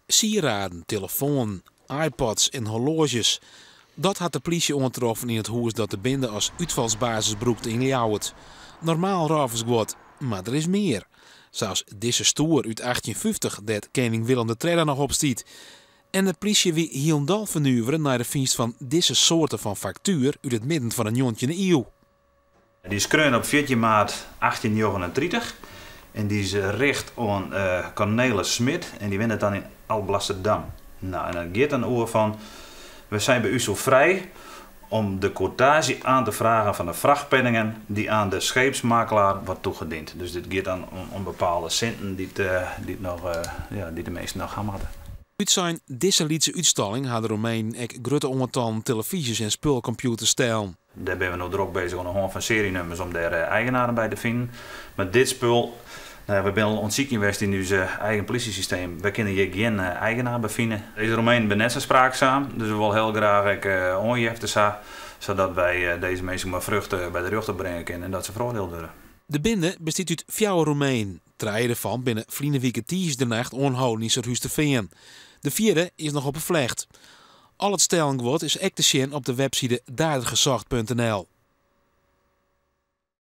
Sieraden, telefoanen, iPods en horloazjes. Dat hat de plysje oantroffen yn it hûs dat de binde as útfalsbasis brûkte yn Ljouwert. Normaal rôversguod, mar der is mear. Sa as dizze stoer út 1850 dêr't kening Willem de Tredde noch op stiet. En de plysje wie hielendal fernuvere nei de fynst fan dizze soarte fan faktuer út it midden fan de njoggentjinde iuw. Dy is skreaun op 14 maart 1839 en dy is richt oan Cornelis Smit en dy wennet dan yn Alblasserdam. No, en dat giet dan oer fan, We zijn bij u zo vrij om de quotatie aan te vragen van de vrachtpenningen die aan de scheepsmakelaar wordt toegediend. Dus dit giet dan om bepaalde sinten dy't noch, ja, dy't de minsken noch ha moatte. Utsein dizze lytse útstalling ha de Romeinen ek grutte oantallen telefyzjes en spulkompjûters stellen. Dêr binne we no drok bezich oan de hân fan serienummers om dêr eigenaren by te finen. Mar dit spul, no ja, we binne al oan it sykjen west yn ús eigen plysjesysteem. Wy kinne hjir gjin eigenaar by fine. Dizze Romeinen binne net sa spraakzaam, dus we wolle hiel graach ek oanjeftes ha, sadat wy dizze minsken mei frucht by de rjochter bringe kinne en dat se feroardield wurde. De binde bestiet út fjouwer Roemenen. Trije derfan binne ferline wike tiisdeitenacht oanholden yn Surhústerfean. De fjirde is noch op 'e flecht. Al it stellen guod is ek te sjen op de webside dadergezocht.nl.